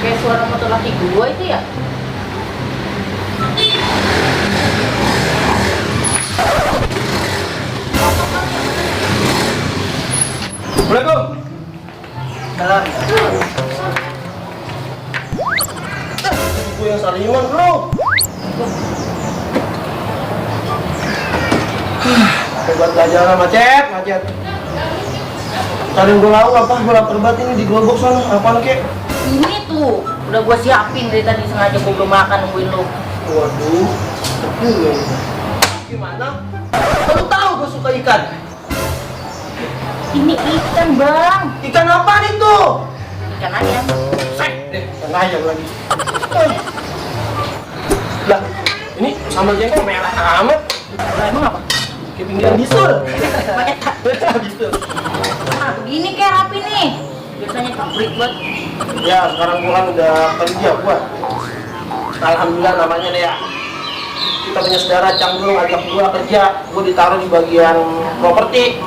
Kayak suara motor laki gua itu ya. Assalamualaikum. Salam. Ibu yang saliman bro. Buat pelajaran macet. Kalian gue lauk apa? Gue lapar banget ini di gerobak sana. Apaan kek? Ini tuh udah gua siapin dari tadi, sengaja gua belum makan nungguin lu. Waduh. Gimana? Kamu tahu gue suka ikan? Ini ikan, Bang. Ikan apaan itu? Ikan ayam. Ikan ayam lagi. Lah, ini sambal jengkol merah amat. Lah emang apa? Kayak pinggiran bisul. Banyak tak? Bisul. Nah, begini kayak rapi nih. Biasanya pabrik banget. Ya, sekarang pulang udah kerja gua. Alhamdulillah namanya deh ya. Kita punya saudara Canggung ajak gua kerja. Gua ditaruh di bagian properti.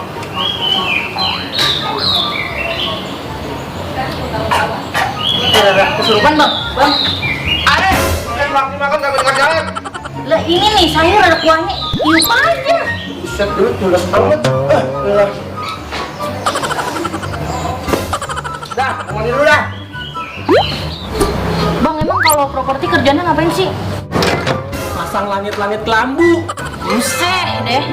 Kesurupan, Bang. Bang. Ayo, makan kagak dikasih air. Lah ini nih sayur ada kuahnya. Iup aja. Buset dulu, jelas banget. Udah. Dah, mandi dulu dah. Bang, emang kalau properti kerjanya ngapain sih? Pasang langit-langit kelambu. Buset deh.